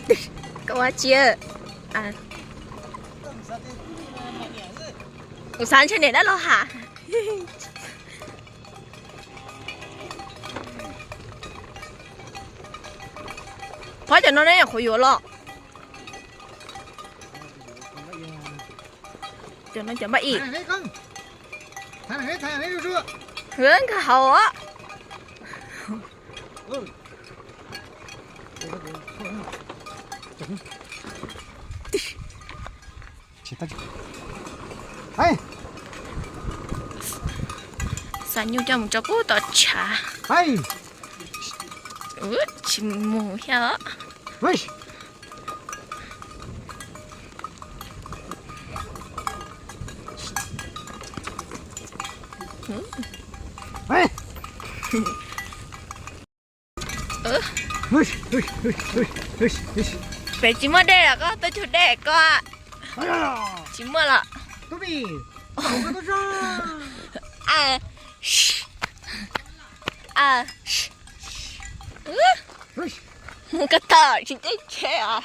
Koj ua tsi? Kuv xav ntshe niam dab laug ham. Phob cov no ne, qhuav yuav los. Cov no cov npaj im. Nkag hauv. Xa nyuj coj mus rau pub tom tshav. Tsis mus thiab os. Pem tsis muaj dej los koj tuaj cug dej koj. Tsis muaj los. Mus koj tom tsis teb tsheb os.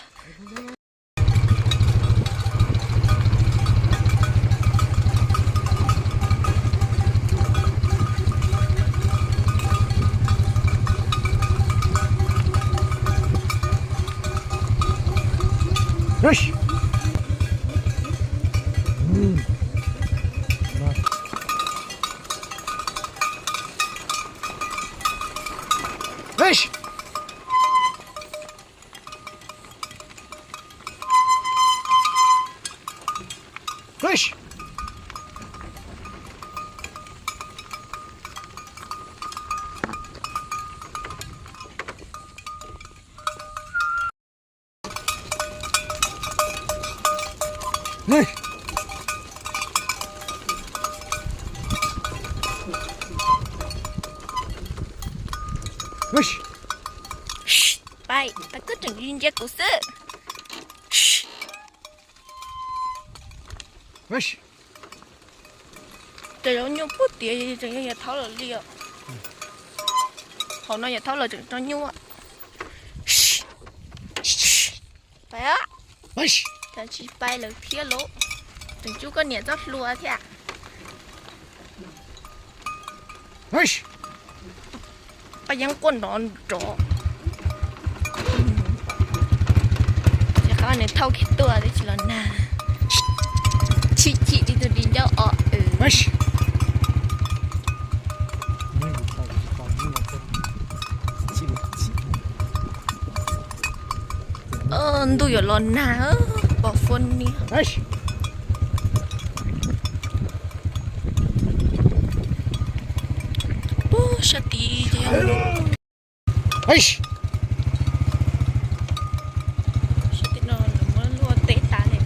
Pais, pais koj tseem ntsia kuv xwb. Cov zaub nyuj puag tias tseem yog Yawg Thaub lawv li os. Hauv no Yawg Thaub lawv tseem tso nyuj. Pais, tsis pais lawv thiab lauj. Tseem tsub koj niam txoj hlua thiab. Paj yeeb quaj nrov nrov. Ces qhov nws thauj kiag tuaj twb tsis los nag. Chim chim li tus di ncauj os. Ntuj yuav los nag, pom fuab niag. Puag sab tid ces yog sab tim no lawv muab luaj teb tas li.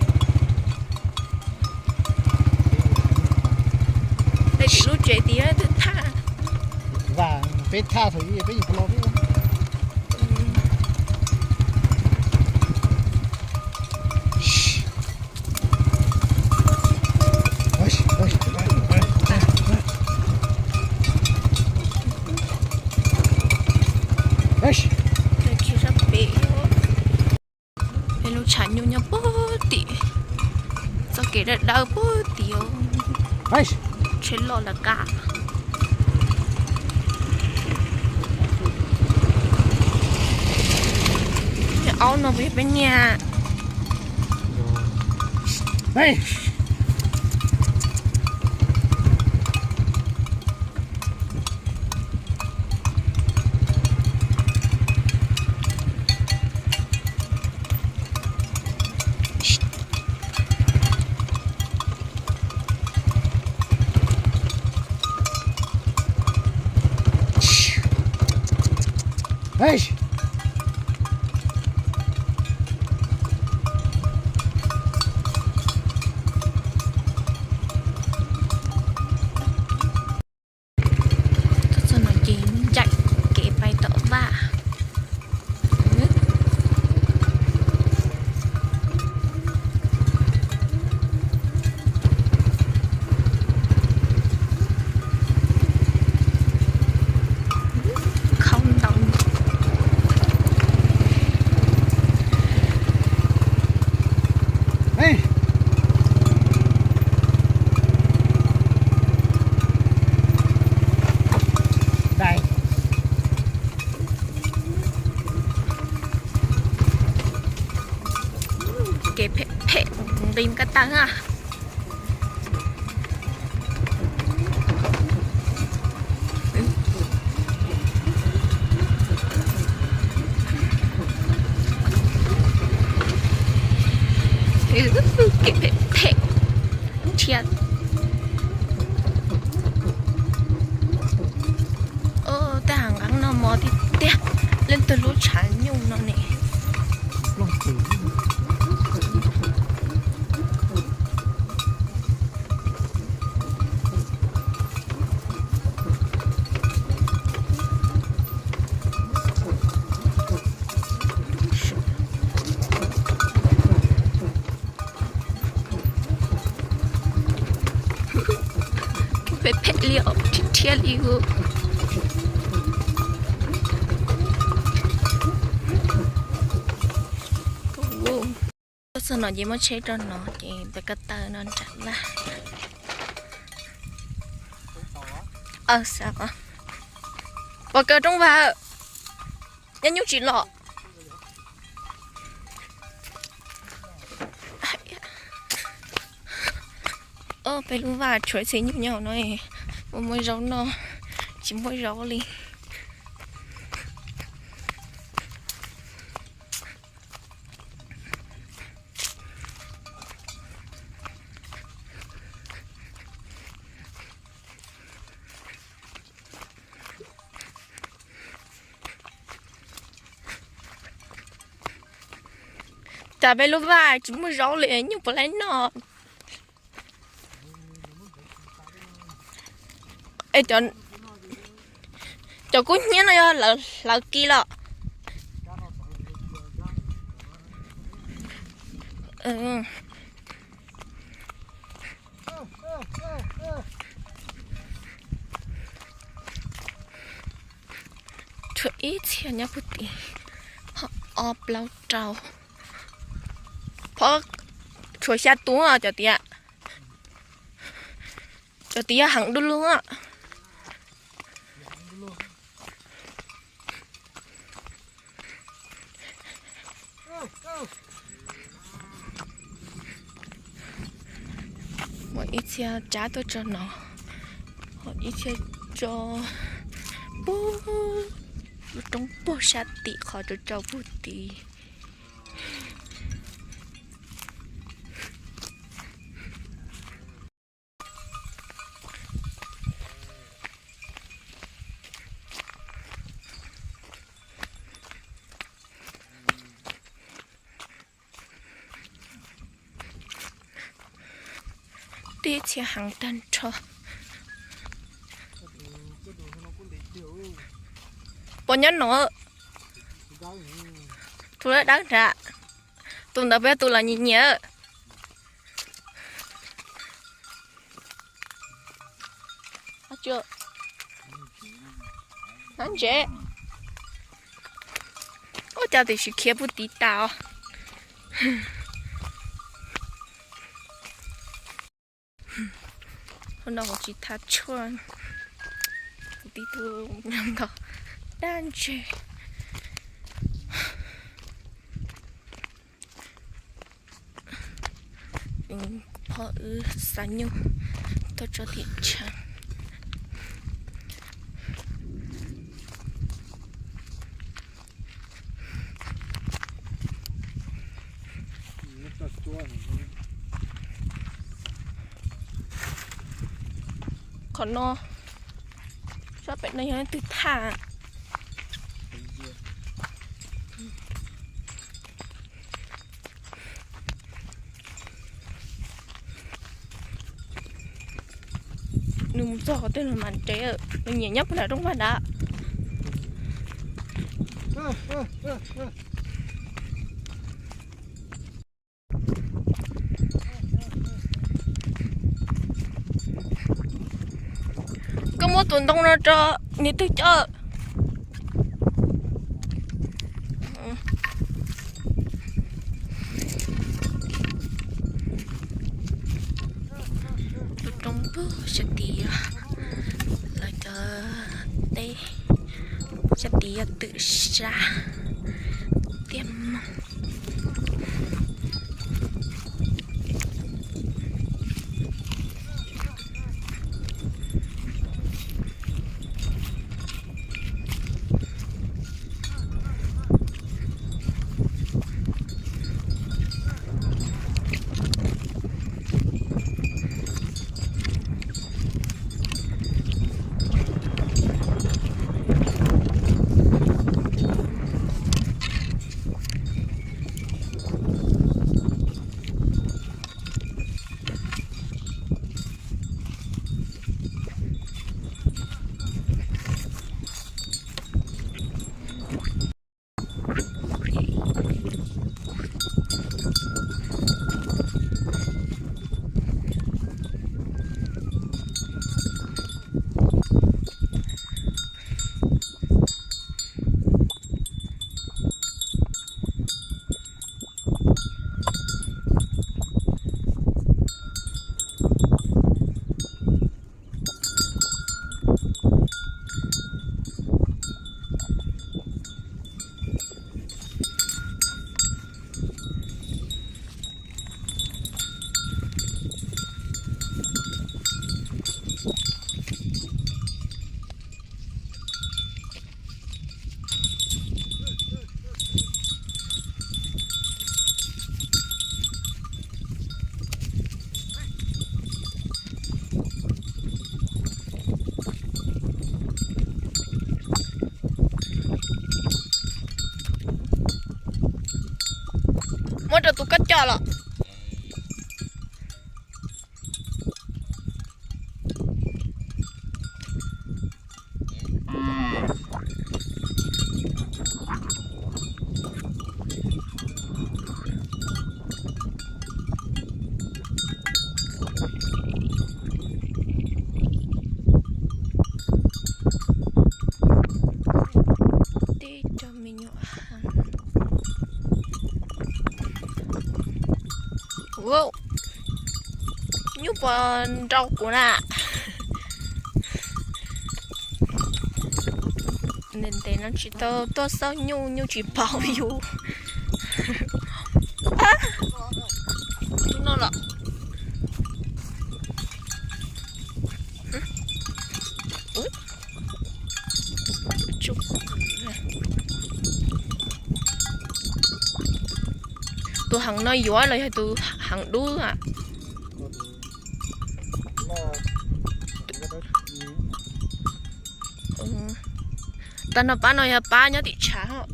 Peb tim lub tsev tid twb thaj. Peb thaj thaum ub peb yeej los peb. Peb lub tshav nyuj nyob puag tim, txoj kev dawb dawb puag tim, tsheb loj lawv kaj. Aub no puas yog peb niag? Txog no ces ncaim kev pais tom vaj. Khaub ntau. Tus yeej kab taw na. Kev phem phem, nrhiav. Tej hav nqeeb no mos tiag tiag, leej twg lub tshav nyuj no ne. Phem phem li os, rhiab rhiab li os. Tuaj txog no ces muab tsheb rau no ces ntawm ko taw no nram laj. Pom kawg Rooj Vag, nyob nyuj tsis los. Peb lub vaj tshuav txhia nyuj nyob no, muaj muaj zaub noj, tsis muaj zaub li. Cas peb lub vaj tsis muaj zaub li, nyuj puas laib noj. Cov kub hnyiab no yog hlawv kis los? Tshuav ib txhia nyob puag tim, ob plaub rau, phob, tshuav xya tus cov tias, cov tias yog heev du lug. Muaj ib txhia cab tuaj tso no, ho ib txhia tso puag lub roob puag sab tim qhov tsaus tsaus puag tid. Tib txhia heev tag nrho. Puas nyob no? Tus dawb dawb nrad, tus ntawd puas yog tus los nyiam nyiam? Hnab ntses. Ua cas tiam sis khiav puag tid tas os. Hnub no kuv tsis thav tshuaj, kuv tib tug nkaus dab ntses. Kuv phob wb xa nyuj tuaj tso tim tshav. Qhov no, sab pem no yog leej twg thaj? Nws mus txog qhov twg nws mam nres, nws nyiam nyob puag nram rooj vag nrad. Koj muab tus ntoo no rau nws twg coj. Tus roob pug sab tid yog lawv cov teb, sab tid yog twm sab tiaj moog. los. Tib cov me nyuam heev. Wow, nyuj puas nrau kuv na? Ntev ntev no tsis tau tuaj xauj nyuj, nyuj tsis paub yus. Tus no los. Tus heev no yuav los yog tus heev dub a? Tag no pab no yog pab nyob tim tshav.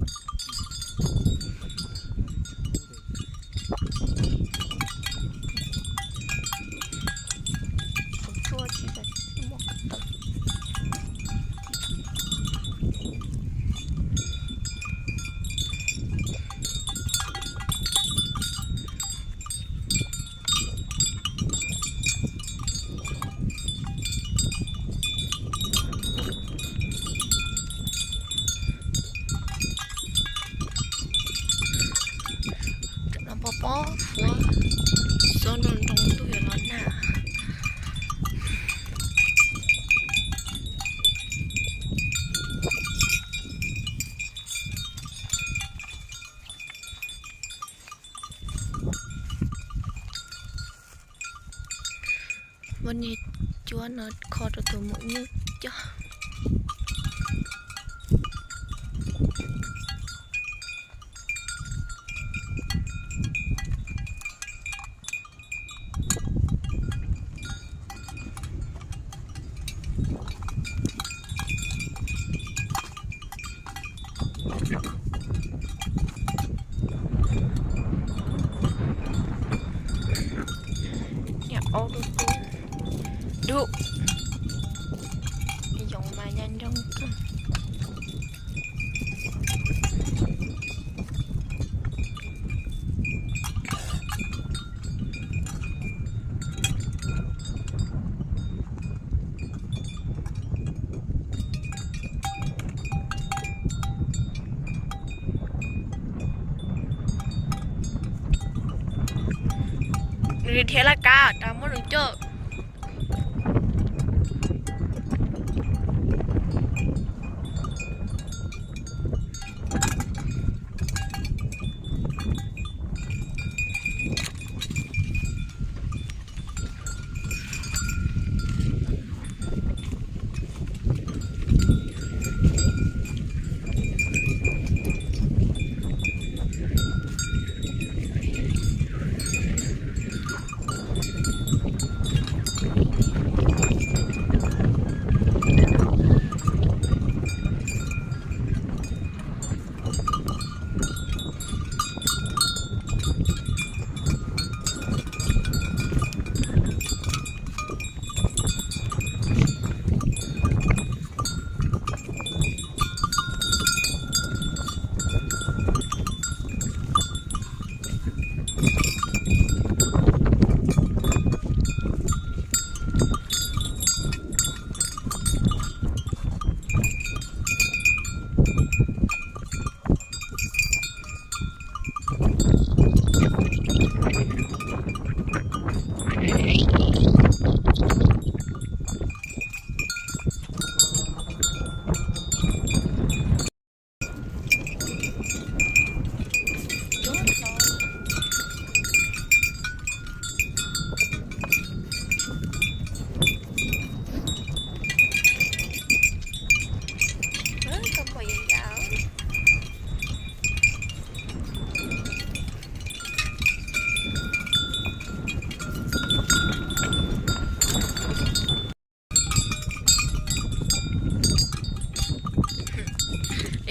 Tam no pob pob huab, xob nroo nroo ntuj yuav los nag. Muab niag cuab no kho rau tus maum nyuj coj. Dub, yoov mas nyob nroo kawg. Nws dhia laj kab rau muab nws coj.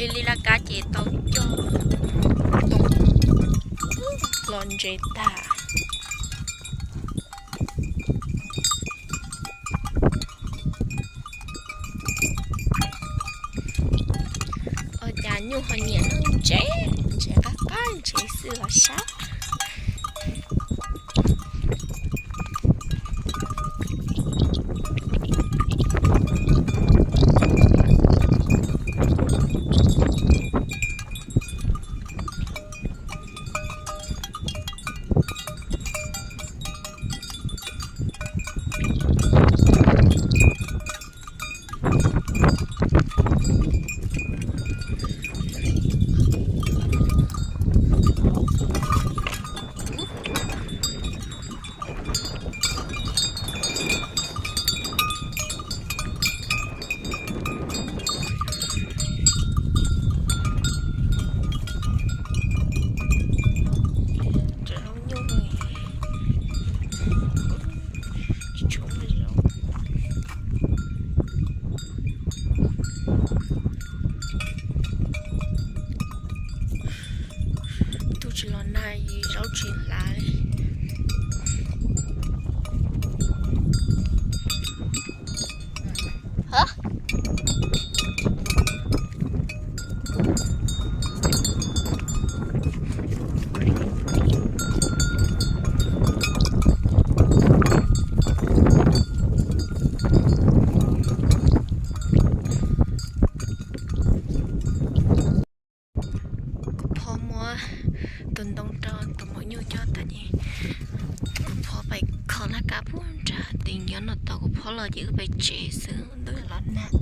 Li li laj kab ces tau coj tau. Los ntses tag. Ua cas nyuj ho nyiam noj ntses, ntses qab qab ntses xwb los sab. Tsis tshua muaj zaub. Tus tsis los nag zaub tsis hlav li. Kuv phob muab tus ntoo rau tus maum nyuj coj tas ces kuv phob pais kho laj kab puag nram tid, nyob no tos kuv phob los ces wb pais tsev xwb, ntuj los nag.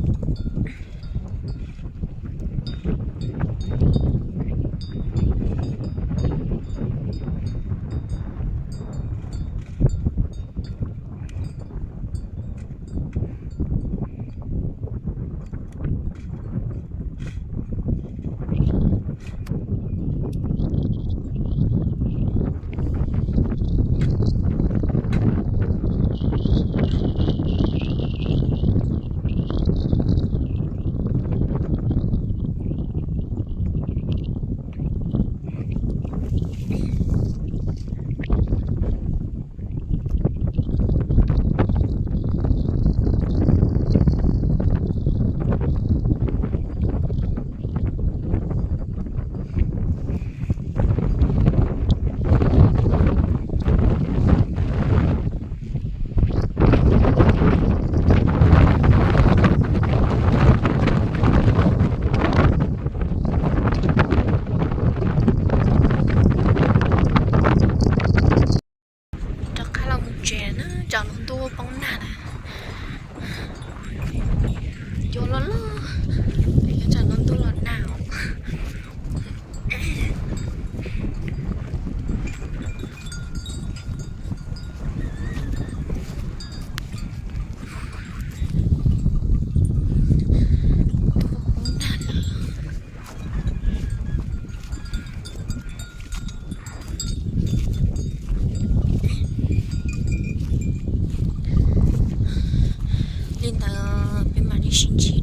Rov qab los mus tsev na, tsam no ntuj poob nag lawm. Cua loj loj, tsam no ntuj los nag. Li ntawd peb mam li sib ntsib